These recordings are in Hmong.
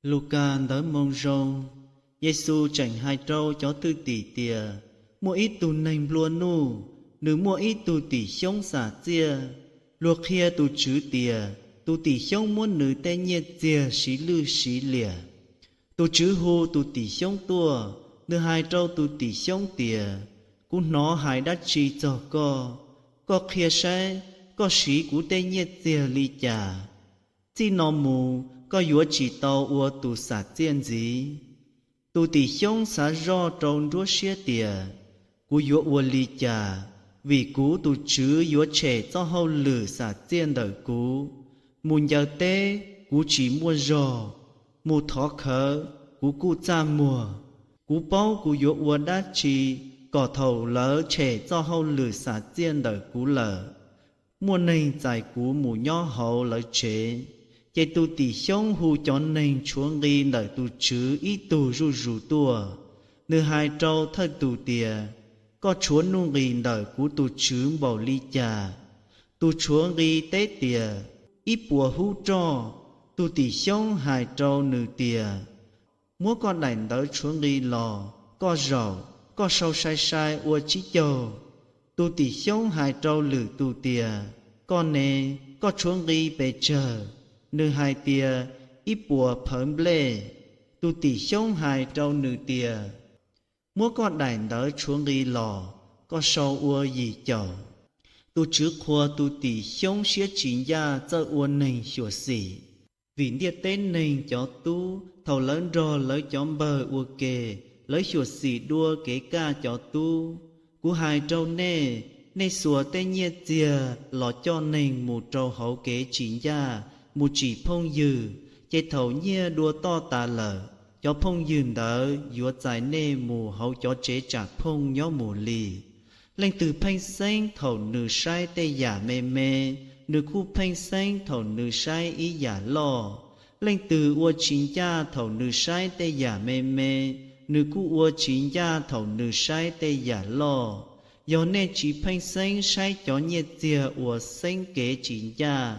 Lukas Ntawv Moo Zoo, Yexus tseem hais rau cov thwj tim tias, muaj ib tug neeg nplua nuj, nws muaj ib tug tim xyoob xam txiaj. Luag qhia tus tswv tias tus tim xyoob muab nws tej nyiaj txiag siv lwj siv liam. Tus tswv hu tus tim xyoob tuaj, nws hais rau tus tim xyoob tias, kuv hnov hais dab tsi txog koj? Koj qhia saib koj siv kuv tej nyiaj txiag li cas. Txij no mus koj yuav tsis tau ua tus xam txiaj ntxiv. Tus tim xyoob xav zoj rau nruab siab tias, kuv yuav ua li cas, vim kuv tus tswv yuav tshem txoj hauj lwm xam txiaj ntawm kuv. Mus ncaws teb kuv tsis muaj zog, mus thov khawv kuv kuj txaj muag. Kuv paub kuv yuav ua dab tsi kom thaum lawv tshem txoj hauj lwm xam txiaj ntawm kuv lawm, muaj neeg txais kuv mus nyob hauv lawv tsev. Ces tus tim xyoob hu cov neeg tshuav nqi ntawm tus tswv ib tug zuj zus tuaj. Nws hais rau thawj tus tias, koj tshuav nuj nqis ntawm kuv tus tswv npaum li cas? Tus tshuav nqi teb tias, ib puas hub roj. Tus tim xyoob hais rau nws tias, muab koj daim ntawv tshuav nqi los, koj zaum, koj sau sai sai ua tsib caug. Tus tim xyoob hais rau lwm tus tias, koj ne, koj tshuav nqi pes tsawg? Nws hais tias, ib puas phawv nplej. Tus tim xyoob hais rau nws tias, muab koj daim ntawv tshuav nqi los, koj sau ua yim caum. Tus tswv qhuas tus tim xyoob siab tsis ncaj txawj ua neeg xyuam xim. Vim ntiaj teb neeg cov tub, thaum lawv nrog lawv cov npawg ua ke, lawv xyuam xim dua kev kaj cov tub. Kuv hais rau nej, nej xuas tej nyiaj txiag los coj neeg mus rau hauv kev tsis ncaj, mus tsim phooj ywg, ces thaum nyiaj dua toj tas lawm, cov phooj ywg ntawd yuav txais nej mus hauv cov tsev tsam phooj nyob mus li. Leej twg pheej xeeb thaum nws saib tej yam me me, nws kuj pheej xeeb thaum nws saib ib yam loj. Leej twg ua tsis ncaj thaum nws saib tej yam me me, nws kuj ua tsis ncaj thaum nws saib tej yam loj. Yog nej tsis pheej xeeb saib cov nyiaj txiag uas xeeb kev tsis ncaj,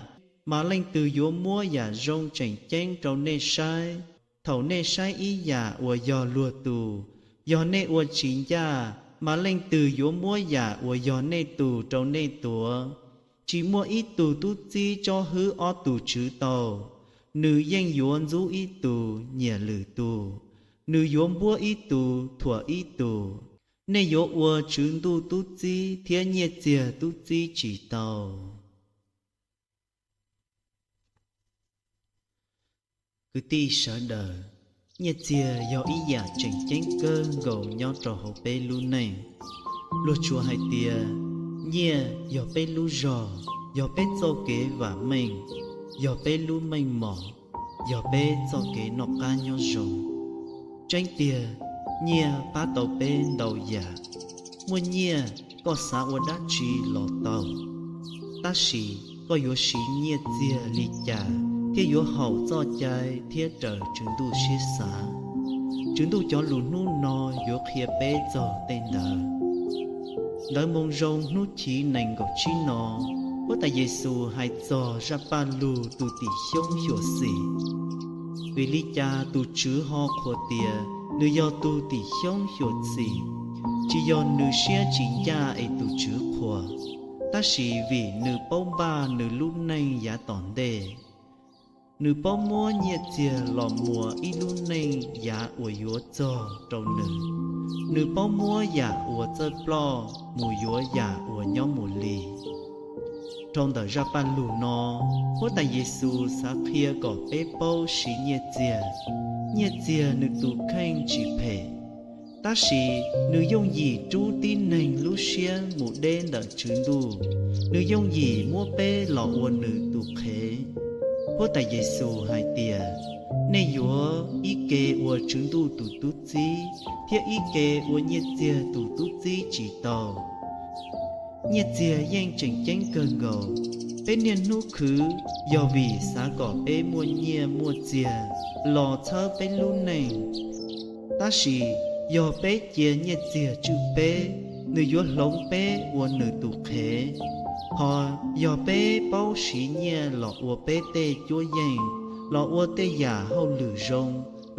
mas leej twg yuav muab yam zoo tseem ceeb rau nej saib? Thaum nej saib ib yam uas yog luag tus, yog nej ua tsis ncaj, mas leej twg yuav muab yam uas yog nej tus rau nej tuav? Tsis muaj ib tug tub txib tsob hwb ob tug tswv tau. Nws yeej yuav ntxub ib tus nyiam lwm tus, nws yuav npuab ib tus thuam ib tus. Nej yuav ua Tswv Ntuj tub txib thiab nyiaj txiag tub txib tsis tau. Kwv tij sawv daws, nyiaj txiag yog ib yam tseem ceeb kawg nkaus nyob rau hauv peb lub neej. Luag tsuas hais tias, nyiaj yog peb lub zog, yog peb txoj kev vam meej, yog peb lub meej mom, yog peb txoj kev noj qab nyob zoo. Tseeb tiag, nyiaj pab tau peb ntau yam. Muaj nyiaj, koj xav ua dab tsi los tau. Tab sis koj yuav siv nyiaj txiag li cas thiaj yuav haum txoj cai thiab raws Tswv Ntuj siab xav? Tswv Ntuj cov lus hnub no yuav qhia peb txog tej ntawd. Ntawv Moo Zoo hnub chiv nees nkaum tsib no, Huab Tais Yes Xus hais txog zaj paj lug tus tim xyoob xyuam xim. Vim li cas tus Tswv ho qhuas tias nws yog tus tim xyoob xyuam xim? Tsis yog nws siab tsis ncaj es tus Tswv qhuas, tab sis vim nws paub npaj nws lub neej yav tom ntej. Nws paub muab nyiaj txiag los muas ib lub neej yav uas yuav txog rau nws. Nws paub muab yam uas txawj ploj mus yuav yam uas nyob mus li. Dhau ntawm zaj paj lug no, Huab Tais Yes Xus xav qhia kom peb paub siv nyiaj txiag. Nyiaj txiag nws tus kheej tsis phem, tab sis nws yooj yim rub tib neeg lub siab mus deb ntawm Tswv Ntuj. Nws yooj yim muab peb los ua nws tus qhev. Huab Tais Yes Xus hais tias, nej yuav ib ke ua Tswv Ntuj tus tub txib thiab ib ke ua nyiaj txiag tus tub txib tsis tau. Nyiaj txiag yeej tseem ceeb kawg nkaus. Peb niaj hnub khwv yog vim xav kom peb muaj nyiaj muaj txiag los txhawb peb lub neej. Tab sis, yog peb cia nyiaj txiag tswj peb, nws yuav hloov peb ua nws tus qhev. Hos yog peb paub siv nyiaj los ua peb tej cuab yeej, los ua tej yam hauj lwm zoo,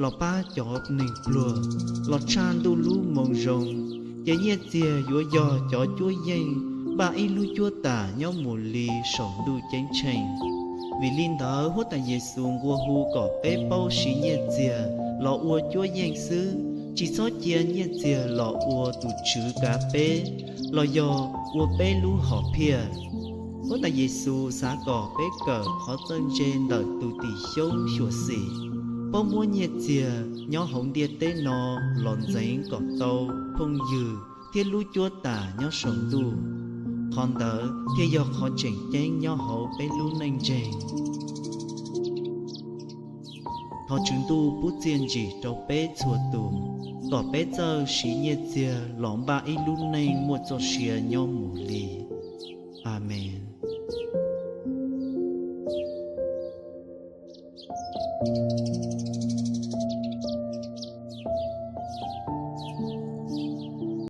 los pab cov neeg pluag, los tshaj Ntuj lub Moo Zoo, ces nyiaj txiag yuav yog cov cuab yeej npaj ib lub cuab tam nyob mus li saum Ntuj Ceeb Tsheej. Vim li ntawd, Huab Tais Yes Xus nqua hu kom peb paub siv nyiaj txiag los ua cuab yeej xwb, tsis txhob cia nyiaj txiag los ua tus tswv kav peb los yog ua peb lub hom phiaj. Huab Tais Yes Xus xav kom peb kawm qhov txawj ntse ntawm tus Tim Xyoob Xyuam Xim, paub muab nyiaj txiag nyob hauv ntiaj teb no los ntxeev kom tau phooj ywg thiab lub cuab tam nyob saum ntuj. Qhov ntawd thiaj yog qhov tseem ceeb nyob hauv peb lub neej ntseeg. Thov Tswv Ntuj pub txiaj ntsim rau peb txhua tus, kom peb txawj siv nyiaj txiag los npaj ib lub neej muaj txoj sia nyob mus li. Amees.